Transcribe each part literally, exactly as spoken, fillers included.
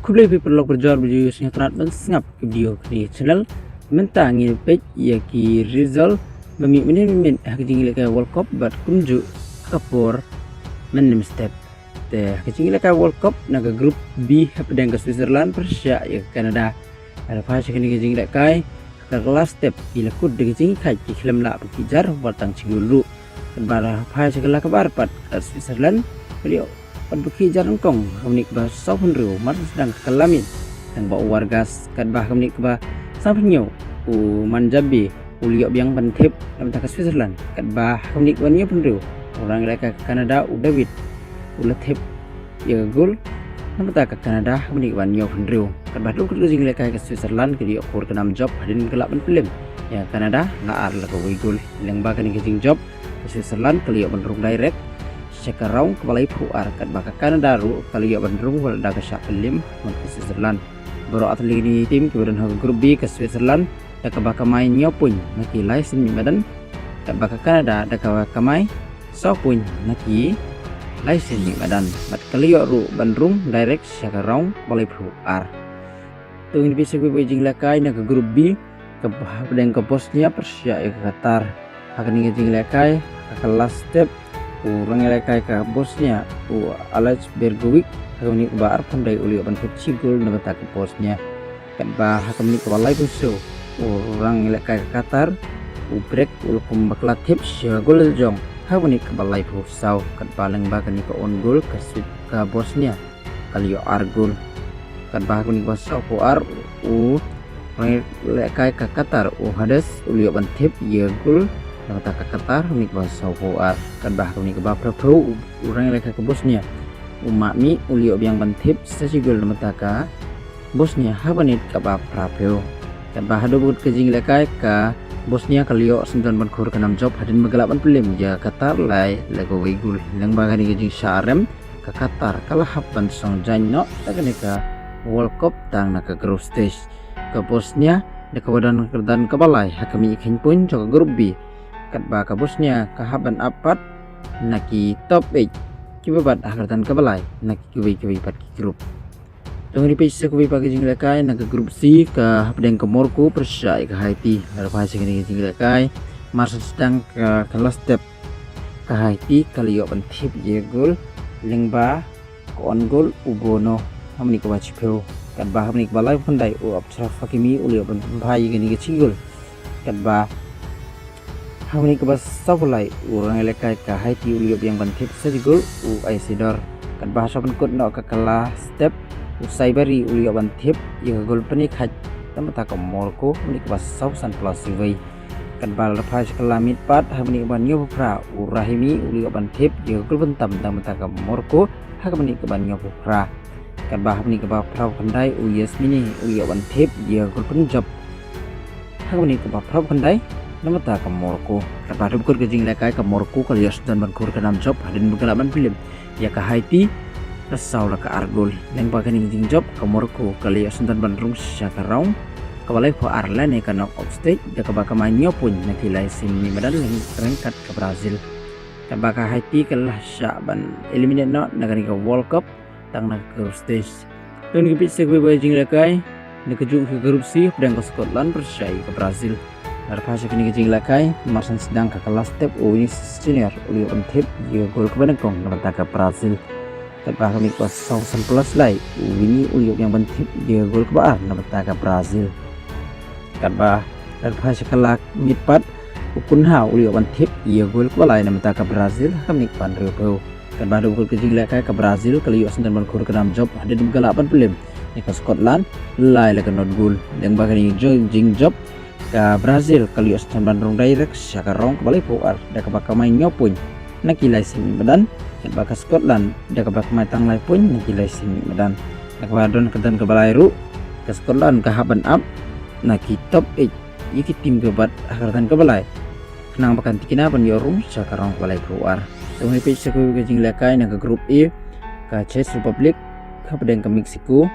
Khublei phi paralok parajor ba ju sngewtynnat ban sngap ka video kane ka channel. Mynta ngin peit ïa ki result ba mih mynhynnin mynhynnin ha ka jingïalehkai World Cup bad kumjuh ha ka por mynhynnin step. Te ha ka jingïalehkai World Cup na ka Group B hapdeng ka Switzerland pyrshah ïa ka Canada. Lada phai sha kane ka jingïalehkai, ha ka last step ki la kut da ka jingkhaid, ki khlem lah ban khih jar wat tang shi gol ruh. Katba lada phai sha ka la kaba ar pat, ka Switzerland ka la ïoh ban khih jar nyngkong ha ka minit kaba sawphew hynriew mar sdang ka la miet tang ba u Vargas, katba ha ka minit kaba sanphew hynñiew u Mandzukic u la ïoh biang ban thep na bynta ka Switzerland, katba ha ka minit kaba hynñiewphew hynriew u rangïalehkai ka Canada u David u la thep ïa ka gol na bynta ka Canada ha ka minit kaba hynñiewphew hynriew. Katba haduh kut ka jingïalehkai ka Switzerland ka la ïoh khur ka nam jop hadien ba ka lah ban pynlem ïa ka Canada la ar la kawei gol. Lyngba kane ka jingjop ka Switzerland ka la ïoh ban rung direct sha ka round kaba laiphew ar, katba ka Canada ruh ka la ïoh ban rung wat la da ka shah pynlem bad ka Switzerland. Baroh artylli ki team kiba don ha ka Group B, ka Switzerland da kaba kamai hynñiew point na ki lai sien miet madan, katba ka Canada da kaba kamai saw point na ki lai sien miet madan bad ka la ïoh ruh ban rung direct sha ka round ba laiphew ar. To ngin peit sa kawei ka jingïalehkai na ka Group B, kaba hapdeng ka Bosnia pyrshah ïa ka Qatar. Ha kane ka jingïalehkai, ha ka last step u rangïalehkai ka Bosnia u Alex Bergovic ha ka minit kaba arphew khyndai u la ïoh ban thep shi gol na bynta ka Bosnia. Katba ha ka minit kaba laiphew saw u rangïalehkai ka Qatar u Break u la kum ba ka la thep shi gol la jong ha ka minit kaba laiphew saw, katba lyngba kane ka own goal ka Swi-, ka Bosnia ka la ïoh ar gol. Katba ha ka minit kaba sawphew ar u rangïalehkai ka Qatar u Hades u la ïoh ban thep ïa ka gol na bynta ka Qatar ha ka minit kaba sawphew ar. Katba ha ka minit kaba phraphew u rangïalehkai ka Bosnia u Mami u la ïoh biang ban thep sa shi gol na bynta ka Bosnia ha ka minit kaba phraphew. Katba haduh kut ka jingïalehkai ka Bosnia ka la ïoh syndon ban khur ka nam jop hadien ba ka lah ban pynlem ïa ka Qatar lai la kawei gol. Lyngba kane ka jingshah rem ka Qatar ka la hap ban song jaiñ noh na kane ka World Cup tang na ka group stage. Ka Bosnia da kaba don ha ka kyrdan kaba lai ha ka mih kheiñ point jong ka Group B, katba ka Bosnia ka hap ban ap pat na ki top eight kiba bat ha ka kyrdan kaba lai na kiwei kiwei pat ki group. To ngin peit sa kawei pat ka jingïalehkai na ka Group C, ka hapdeng ka Morocco pyrshah ïa ka Haiti. Lada phai sha kane ka jingïalehkai, mar sdang ka, ka last step ka Haiti ka la ïoh ban thep ïa ka gol lyngba ka own goal u Bono ha ka minit kaba shiphew, katba ha ka minit kaba laiphew khyndai u Achraf Hakimi u la ïoh ban pynphai ïa kane ka shi gol. Katba ha ka minit kaba sawphew lai u rangïalehkai ka Haiti u la ïoh biang ban thep sa shi gol u Isidor. Katba ha sha ban kut noh ka, ka last step u Saibari u la ïoh ban thep ïa ka gol pynïakhaid na bynta ka Morocco ha ka minit kaba sawphew san plus uwei. Katba lada phai sha ka la miet pat ha ka minit kaba hynñiewphew phra u Rahimi u la ïoh ban thep ïa ka gol pyntam na bynta ka Morocco ha ka minit kaba hynñiewphew phra. Katba ha ka minit kaba phraphew khyndai u Yasmini u la ïoh ban thep ïa ka gol pynjop ha ka minit kaba phraphew khyndai na bynta ka Morocco. Katba haduh kut ka jingïalehkai ka Morocco ka la ïoh syndon ban khur ka nam jop hadien ba ka lah ban pynlem ïa ka Haiti da saw la ka ar gol. Lyngba kane ka jingjop ka Morocco ka la ïoh syndon ban rung sha ka round kaba laiphew ar lane ka knockout stage da kaba kamai hynñiew point na ki lai sien miet madan ryngkat ka Brazil. Katba ka Haiti ka la shah ban eliminate noh na kane ka World Cup tang na ka group stage. To ngin peit sa kawei ka jingïalehkai na kajuh ka Group C, hapdeng ka Scotland pyrshah ïa ka Brazil. Lada phai sha kane ka jingïalehkai, mar sdang ka, ka last step u Vinicius Junior u la ïoh ban thep ïa ka gol kaba nyngkong na bynta ka Brazil. Katba ha ka minit kaba sawphew san plus lai u Vini u la ïoh biang ban thep ïa ka gol kaba ar na bynta ka Brazil. Katba lada phai sha ka la miet pat u Cunha u la ïoh ban thep ïa ka gol kaba lai na bynta ka Brazil ha ka minit kaba hynriewphew. Katba haduh kut ka jingïalehkai ka Brazil ka la ïoh syndon ban khur ka nam jop hadien ba ka lah ban pynlem ïa ka Scotland lai la ka nod gol. Lyngba kane ka jing-, jingjop ka Brazil ka la ïoh syndon ban rung direct sha ka round kaba laiphew ar da kaba kamai hynñiew point na ki lai sien miet madan, katba ka Scotland da kaba kamai tang lai point na ki lai sien miet madan. Da kaba don ha ka kyrdan kaba lai ruh ka Scotland ka hap ban ap na ki top eight ïa ki team kiba bat ha ka kyrdan kaba lai khnang ba kan tikna ban ïoh rung sha ka round kaba laiphew ar. To ngin peit sa kawei ka jingïalehkai na ka Group A, ka Czech Republic hapdeng ka Mexico.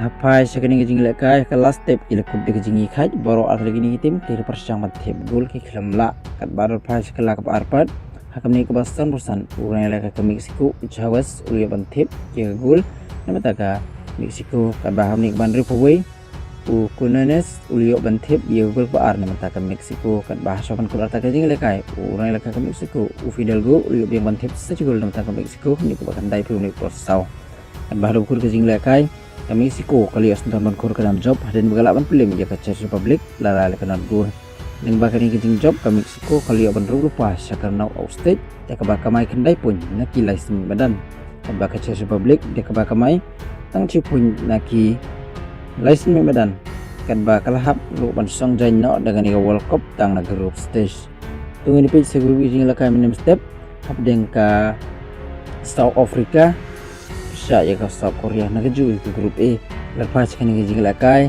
Ha phai sha kane ka jingïalehkai, ha ka last step ki la kut da ka jingïakhaid, baroh artylli kine ki team ki la pyrshang ban thep gol ki khlem lah. Katba lada phai sha ka la kaba ar pat ha ka minit kaba sanphew san u rangïalehkai ka Mexico u Chávez u la ïoh ban thep ïa ka gol na bynta ka Mexico, katba ha kane ka ban hynriewphew wei u Quiñones u la ïoh ban thep ïa u gol ba ar na bynta ka Mexico, katba ha ka ban kut arta ka jingïalehkai u nongïalehkai ka Mexico u Fidalgo u la ïoh biang ban thep sa shi gol na bynta ka Mexico ha kane ka ba khyndai phew minit por saw. Katba ha ka kut ka jingïalehkai ka Mexico ka la ïoh sngewdon ban khur ka nam jop hadien ba ka lah ban pynlem ïa ka Czech Republic la la ka nod gol. Lyngba kane ka jingjop ka Mexico ka la ïoh ban rung lypa sha ka knockout stage da kaba kamai khyndai point na ki lai snem madan, katba ka Czech Republic da kaba kamai tang shi point na ki lai snem madan, katba ka la hap ruh ban song jaiñ noh da kane ka World Cup tang na group stage. To ngin peit sa kawei ka jingïalehkai mynne mynstep hapdeng ka South Africa pyrshah ïa ka South Korea na kajuh ka group A. La phai sha kane ka jingïalehkai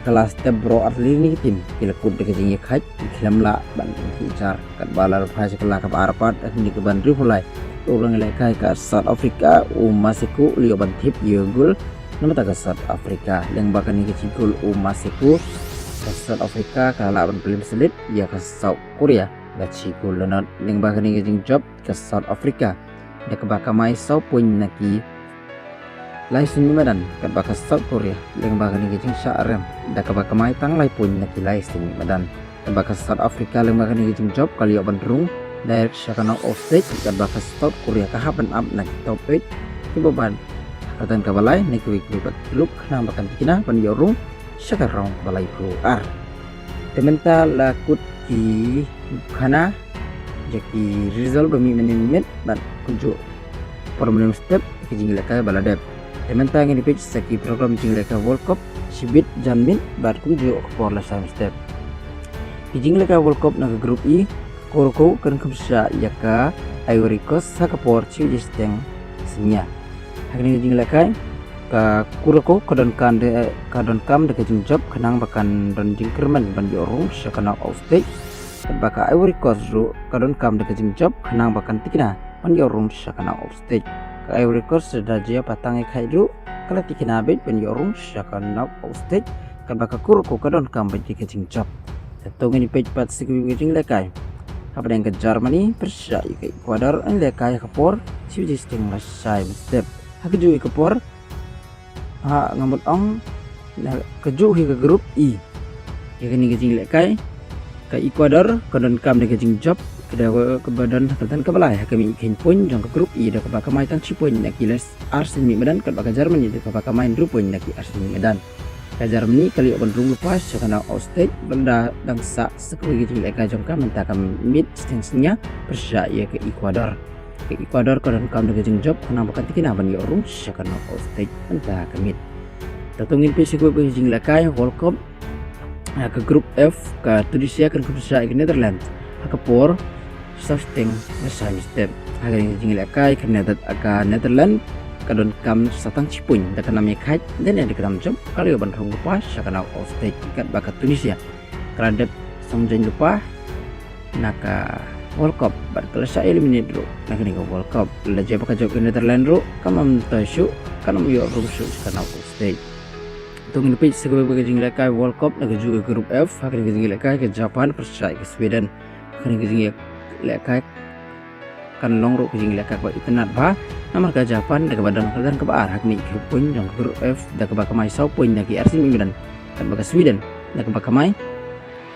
ka last step baroh artylli ki team ki la kut da ka jingïakhaid, ki khlem lah ban ïakhaid jar, katba la phai sha ka la kaba ar pat ha kane ka ban hynriewphew lai u nongïalehkai ka South Africa u Maseko u la ïoh ban thep ïa u gol na bynta ka South Africa. Lyngba kane ka shi gol u Maseko ka South Africa ka la lah ban pynlem sha leit ïa ka South Korea da shi gol la nod. Lyngba kane ka jingjop ka South Africa da kaba kamai saw point na ki lai snem madan, katba ka South Korea lyngba kane ka jingshah rem da kaba kamai tang lai point na ki lai snem madan. Katba ka South Africa lyngba kane ka jingjop ka la ïoh ban rung direct sha ka knockout stage, katba ka South Korea ka hap ban ap na ki top eight kiba bud ha ka kyrdan kaba lai na kiwei kiwei pat ki club khnang ba kan tikna ban ïoh rung sha ka round kaba laiphew ar. Te mynta la kut ki khana ïa ki result ba mih mynne mynmiet bad kumjuh por mynne mynstep ki jingïalehkai ba la dep. Te mynta ngin peit sa ki program jingïalehkai World Cup shibit janmiet bad kumjuh ka por lashai mynstep. Ki jingïalehkai World Cup na ka Group E, Curacao kan kham shah ïa ka Ivory Coast ha ka por shi baje shiteng synñia. Ha kane ka jingïalehkai ka Curacao ka donkam da ka jingjop khnang ba kan don jingkyrmen ban ïoh rung sha ka knockout stage, katba ka Ivory Coast ruh ka donkam da ka jingjop khnang ba kan tikna ban ïoh rung sha ka knockout stage. Ka Ivory Coast da jia ba tang ïakhaid ruh ka la tikna beit ban ïoh rung sha ka knockout stage, katba ka Curacao ka donkam beit da ka jingjop. Te to ngin peit pat sa kawei ka jingïalehkai hapdeng ka Germany pyrshah ïa ka Ecuador, ïalehkai ha ka por shi baje shiteng lashai mynstep. Ha kajuh ka por ha nga mut ong na kajuh ka Group E ïa kane ka jingïalehkai ka Ecuador ka donkam da ka jingjop, ka da kaba don ha ka kyrdan kaba lai ha ka mih kheiñ point jong ka Group E da kaba kamai tang shi point na ki lai ar snem madan, katba ka Germany da kaba kamai hynriew point na ki ar snem madan. Ka Germany ka la ïoh ban rung lypa sha ka knockout stage bad da dang sah sa kawei ka jingïalehkai jong ka mynta ka miet shiteng synñia pyrshah ïa ka Ecuador. Ka Ecuador ka donkam da ka jingjop khnang ba kan tikna ban ïoh rung sha ka knockout stage mynta ka miet. Te to ngin peit sa kawei ka jingïalehkai World Cup ha ka Group F, ka Tunisia kan kham shah ïa ka Netherlands ha ka por saw shiteng lashai mynstep. Ha kane ka jingïalehkai ka Nether- ka Netherlands ka donkam sa tang shi point da ka nam ïakhaid, da ne da ka nam jop ka la ïoh ban rung lypa sha ka knockout stage, katba ka Tunisia ka la dep song jaiñ lypa na ka World Cup bad ka la shah eliminate ruh na kane ka World Cup. La jia ba ka jop ka Netherlands ruh kam ym toi shuh, kam ym ïoh rung shuh sha ka knockout stage. To ngin peit sa kawei ka jingïalehkai World Cup na kajuh ka Group F. Ha kane ka jingïalehkai ka Japan pyrshah ïa ka Sweden. Ha kane ka jingïalehkai kan long ruh ka jingïalehkai kaba itynnad bha, namar ka Japan da kaba don ha ka kyrdan kaba ar ha ka mih kheiñ point jong ka Group F da kaba kamai saw point na ki ar snem madan, katba ka Sweden da kaba kamai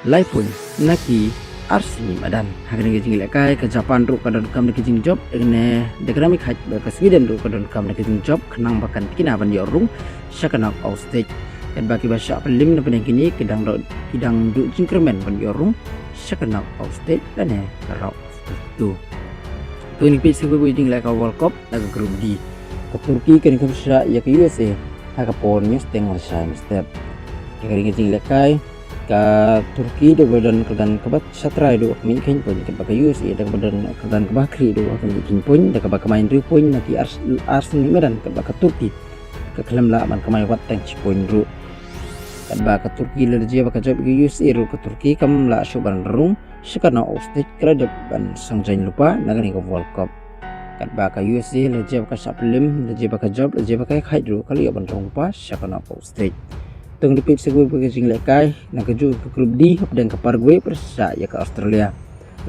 lai point na ki ar snem madan. Ha kane ka jingïalehkai ka Japan ruh ka donkam da ka jingjop, ïa kane da ka nam ïakhaid, bad ka Sweden ruh ka donkam da ka jingjop khnang ba kan tikna ban ïoh rung sha ka knockout stage, katba kiba shah pynlem na pdeng kine ki dang duh- ki dang duh jingkyrmen ban ïoh rung sha ka knockout stage lane ka round of thirty-two. To ngin peit sa kawei ka jingïalehkai World Cup na ka Group D. Ka Turkey kan kham shah ïa ka U S A ha ka por hynñiew shiteng lashai mynstep. Ïa kane ka jingïalehkai ka Turkey da kaba don kyrdan kaba sha trai ruh ha ka mih kheiñ point, katba ka U S A da kaba don kyrdan kaba khlieh ruh ha ka mih kheiñ point da kaba kamai hynriew point na ki ar- ar snem madan, katba ka Turkey ka khlem lah ban kamai wat tang shi point ruh. Katba ka Turkey la jia ba ka jop ka U S A ruh ka Turkey kam lah shuh ban rung sha ka knockout stage, ka la dep ban song jaiñ lypa na kane ka World Cup. Katba ka U S A la jia ba ka shah pynlem, la jia ba ka jop, la jia ba ka ïakhaid ruh ka la ïoh ban rung lypa sha ka knockout stage. To ngin peit sa kawei ka jingïalehkai na kajuh ka Group D hapdeng ka Paraguay pyrshah ïa ka Australia.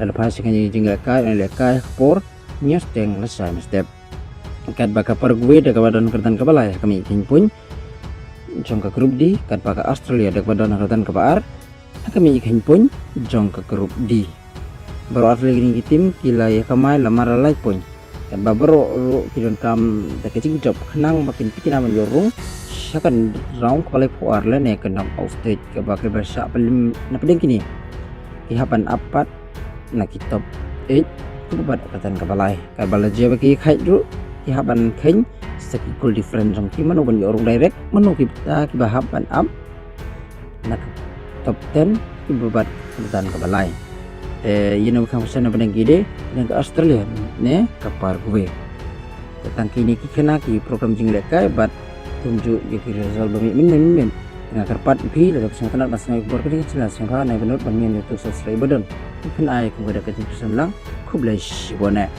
La phai sha kane ka jingïalehkai, ïalehkai ha ka por hynñiew shiteng lashai mynstep. Katba ka Paraguay da kaba don kyrdan kaba lai ha ka mih kheiñ point jong ka Group D, katba ka Australia da kaba don ha ka kyrdan kaba ar ha ka mihngi khein point jong ka Group D. Baroh artylli kine ki team ki la ïa kamai la mar la lai point, katba baroh ruh ki donkam da ka jingjop khnang ba kin pynkylla ban ïoh rung sha ka round kaba laiphew ar lane ka knockout stage, kaba ki ba shah pynlip na pdeng kine ki hap ban ap pat na ki top eight kiba bat ha ka kyrdan kaba lai. Katba la jia ba ki khaid ruh ki hap ban khein sa ki goal difference jong ki, mano ban ïoh rung direct, mano kita kiba hap ban ap na ka top ten kiba bat ha ka kyrdan kaba lai. Te ïa na ka kham sha na pdeng ki de, na ka Australia ne ka Paraguay. Te tang kine ki khynnah ki program jinglehkai bad kumjuh ïa ki result ba mih mynnin mynnin. Nga kyrpad ïa phi lada phi sngewtynnat ban sngap ïa ka khubor ka dei sngewbha na ka bynta ban mih ïa YouTube, subscribe button. Phin ai kum ka da ka jingpyrsad lang. Khublei shibun eh.